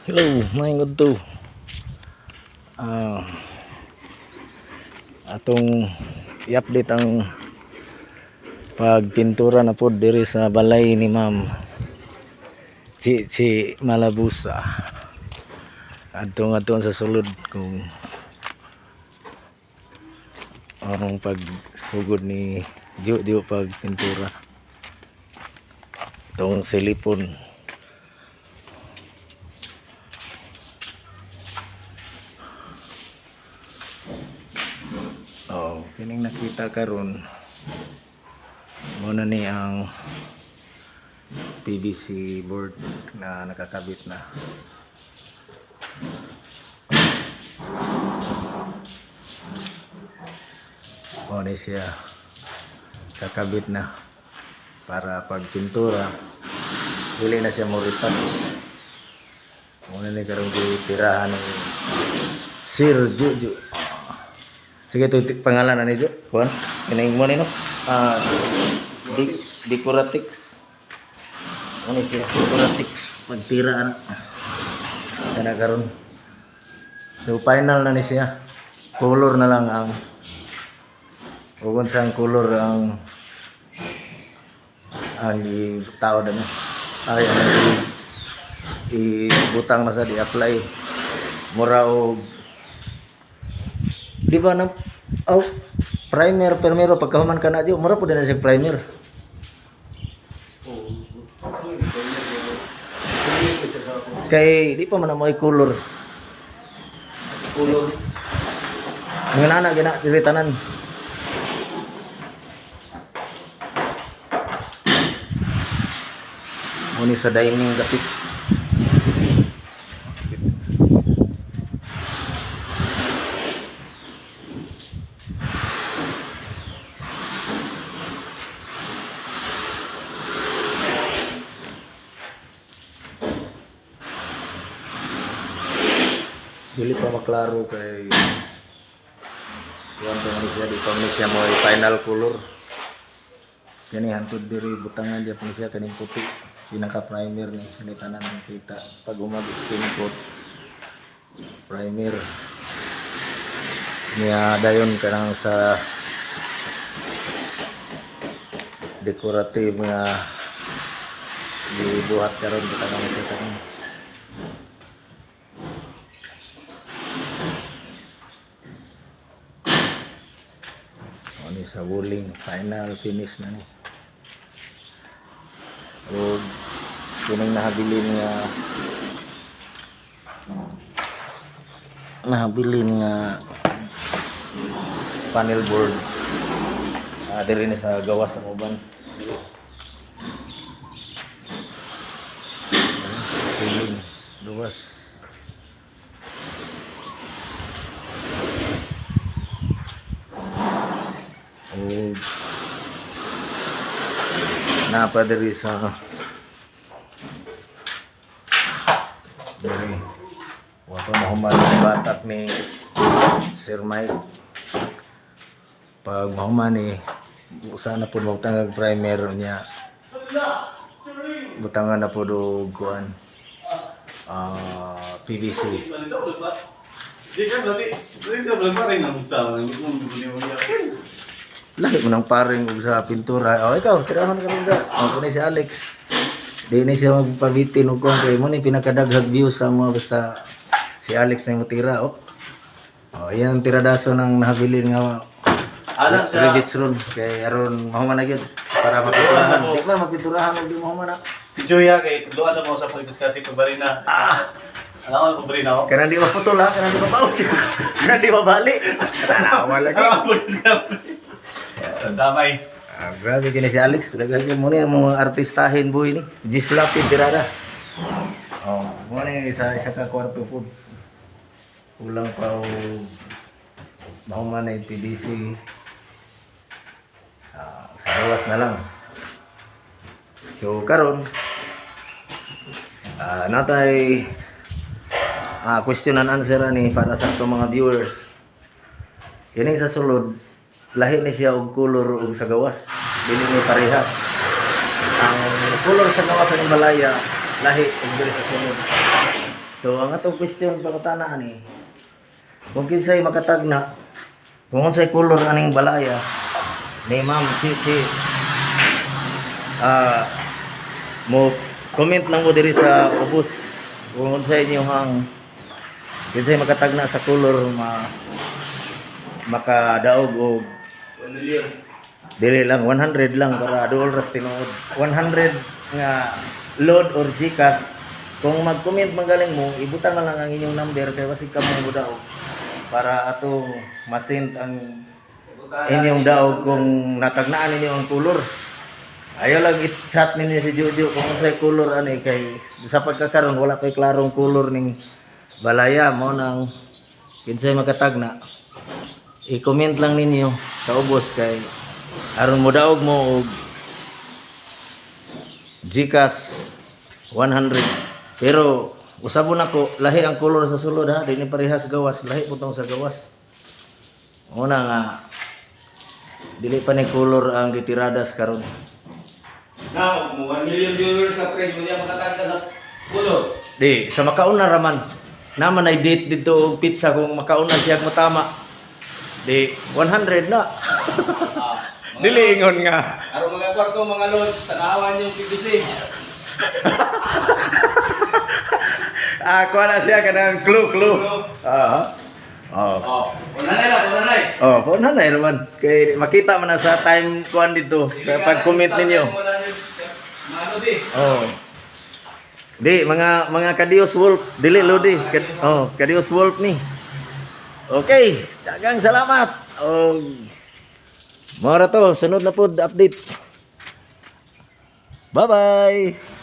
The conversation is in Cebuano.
Hello, maayong udto. Atong i-update ang pagpintura na pod diri sa balay ni Ma'am Chi Chi Malabusa. Adto nga sa sulod kung ang pagsugod ni Jojo pagpintura. Itong silipon. Oh, kining nakita karon mao na ni ang PVC board na nakakabit na. Mao ni siya kakabit na para pag pintura dili na siya mo retouch. Mao na ni karon gitirahan ni Sir Jojo. Sige, ito pangalan na ni Jo. Kuan? Kining mo ni no? Ah, Decoratix. Ano siya? Decoratix. Pagtira ana. Kana karon. So final na ni siya. Color na lang ang ug unsang color ang tao na niya. Ay, ang ibutang na sa di-apply. Mura og di ba na oh, primer primero pagkahuman ka na di mura pud na siya primer. Kay di pa man na mo color. Color. Mga nana gina diri tanan. Muni sa dining dapit. Dili pa maklaro kay kuan pa man siya, di pa man siya mo final color. Kani hantod diri butangan diya pa siya kaning puti. Pinaka primer ni kani tanan ang kita pag umag skin coat primer. Niya dayon kanang sa decorative nga gibuhat karon butangan ni siya tanan. Ano sa wuling final finish na ni. O kining nahabilin nga panel board. Ah, diri ni sa gawas ang uban. Ceiling, luwas. O napa diri sa diri wa pa mahuman ang batak ni Sir Mike. Pag mahuman ni sana po magtangag primer niya, butangan na po og kuan, PVC. Lahi mo ng paring og sa pintura. Oh, ikaw, tirahan ka rin da. Oh, kunay si Alex. Di ni siya magpabitin og kuan kay mo ni pinakadaghag views sa mga basta si Alex na yung tira. Oh. Oh, yan ang tiradaso ng nahabilin nga Anak siya. rivets ron kay aron mahuman na gyud para mapinturahan. Di man mapinturahan og di mahuman na. Joya kay tudloan na mo sa pagdiskarte pagbarina. Ah. Alam ko pagbarina ako. Kanang di maputol ha, kanang di mabawas. Kanang di mabali. Tanawa lagi. Alam ko pagdiskarte. Damay. Ah, grabe kini si Alex. Daghan mo ni ang mga artistahin buhi ni. Gislapid tirada. Oh, mo ni isa isa ka kwarto po. Kulang pa og mahuman na yung PVC. Ah, sa gawas na lang. So karon natay question and answer ani para sa atong mga viewers. Kini sa sulod, lahi ni siya og color og sa gawas. Dili ni pareha. Ang color sa gawas sa Himalaya lahi og diri sa sulod. So ang atong question pangutana ani, kung kinsay makatagna kung unsay color aning balaya ni Ma'am Chichi, mo comment lang mo diri sa ubos kung unsay inyong kinsay makatagna sa color, makadaog og 1 million. Dili lang, 100 lang para duol ras tinuod. 100 nga load or GCash. Kung mag-comment magaling mo, ibutang na lang ang inyong number kay wasig ka mo daog para ato masend ang inyong daog kung natagnaan ninyo ang color. Ayaw lang i-chat ninyo si Jojo kung unsay color ani, kay sa pagkakaron wala kay klarong color ning balaya. Mo nang kinsay makatagna, i-comment lang ninyo sa ubos kay aron mo daog mo og GCash 100. Pero usabon nako, lahi ang color sa sulod ha, di ni parehas gawas, lahi pud tong sa gawas. Una nga dili pa ni color ang gitiradas karon. Now, mo 1 million viewers ka, pre, mo niya makatagna sa color. Di sa makauna raman naman ay date dito og pizza, kung makauna siya mo tama, di 100 na. Dili ingon nga Aron mga kwarto, mga lods, tanawan yung PVC. Ah, kuha na siya kanang clue clue. Ah. Oh. Oh, una na lang, una na. Oh, po na na naman. Kay makita man na sa time kuan dito sa pag-comment ninyo. Mano di. Oh. Di mga Kadios Wolf, dili lodi. Oh, Kadios Wolf ni. Okay, daghang salamat. Og mao ra to, sunod na pod update. Bye-bye.